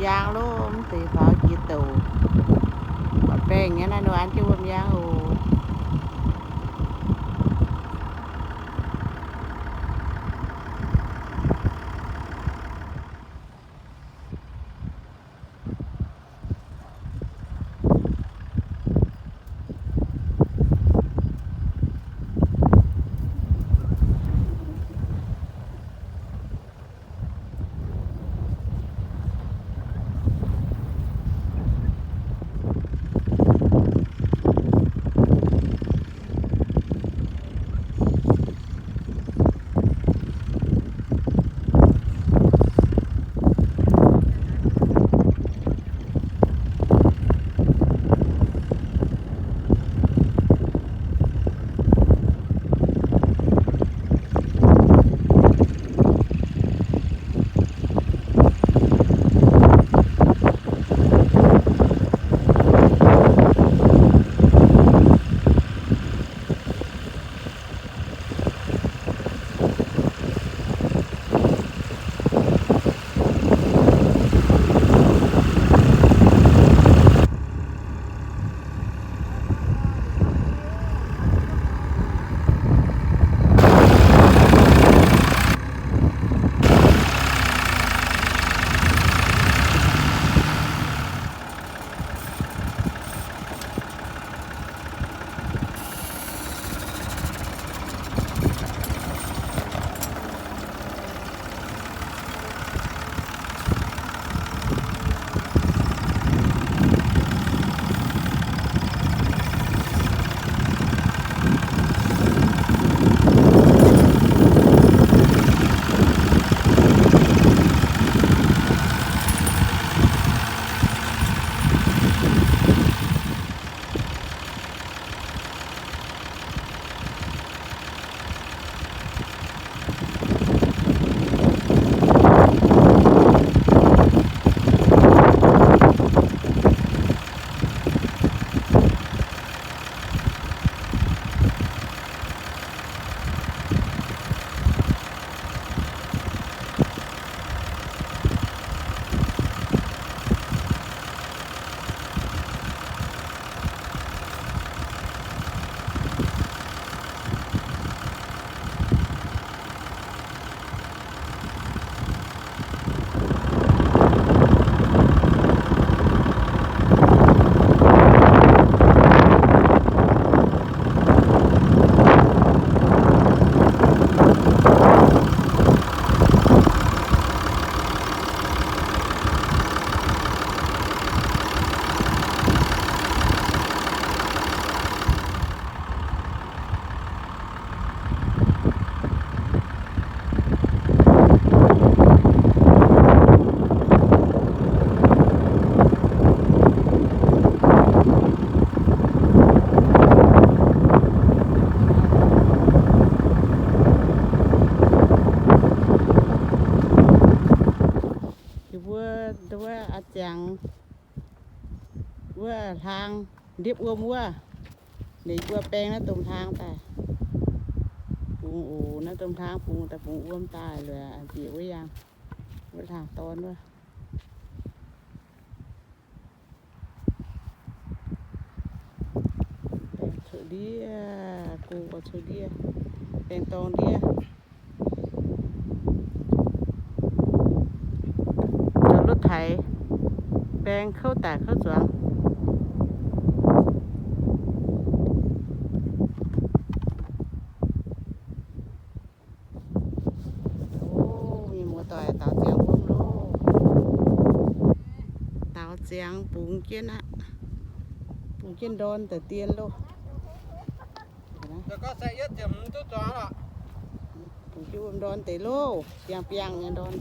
Yaang loh, mv deix faaux jiex douc. Buatc baengh nyei naaiv, ninh an jienv wuom yaang oc. Yie mbuo nduov a'ziangx wuov hlaang ndiepv wuom wuov. Ninh mbuo baeng naaiv domh hlaang daaih bungx oc. Naaiv domh hlaang bungx daaih bungx wuom daaih luoqc bieqc wuov yaangh, wuov hlaang dorn wuov. Baeng cuotv ndiev, go cuotv ndiev, baeng dorngx ndiev. Zoux lutv taaix, baeng kouv daic kouv zuangx. Mienh muoz-doic, daaux ziangx wuom loh. Daaux ziangx bungx jienv aqv. Bungx jienv ndorn daaih dien loh. Bungx jienv wuom ndorn deix loh, biangh biangh nyei ndorn.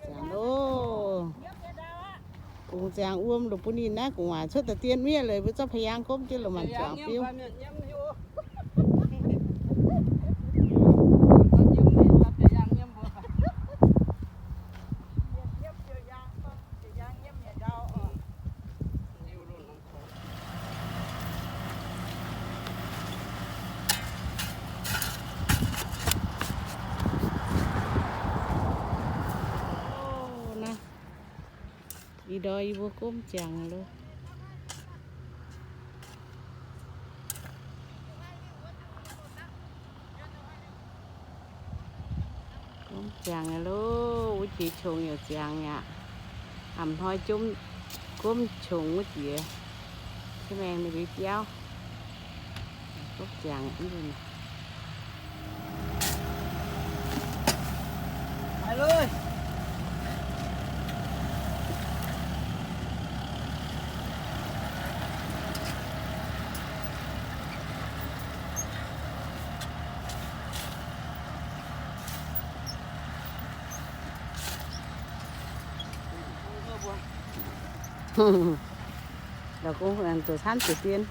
Ziangx loh. Bungx ziangx wuom loh bun ninh naaiv gu'nguaaic cuotv daaih dien miev leiz mbuo zorqv pa'yaangh gomv jienv loh maanc zuangx biouv. Naaiv Ndor yie mbuo gomv ziangx loh. Gomv ziangx loh, wuov jiex qongx yaac ziangx aqv. A'hnoi jomv gomv qongx wuov jiex, se maengx ninh mbuo biauv. Gomv ziangx aqv. La'guqv zoux camv ziouc dien.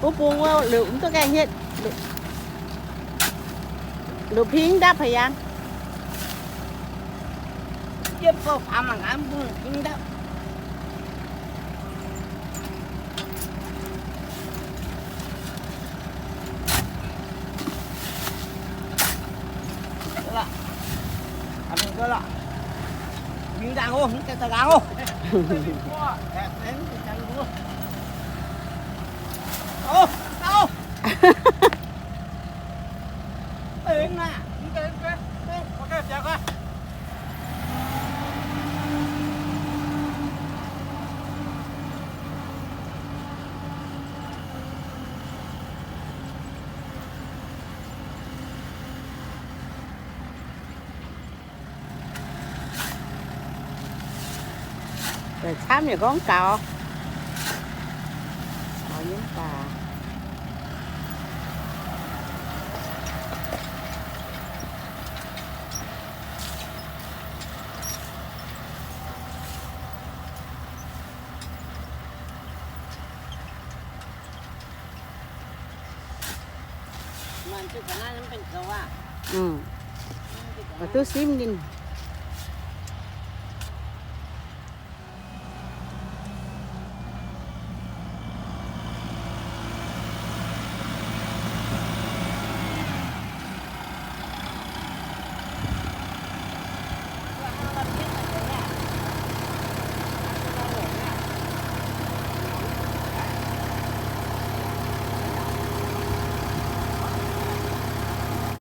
Wuov bung wuov, lüc mv duqv gaengh hietv, lüc ping dapv haic yangh. Camv yaac gorngv gaux. Gaux nyei mv baac duqv simv ninh.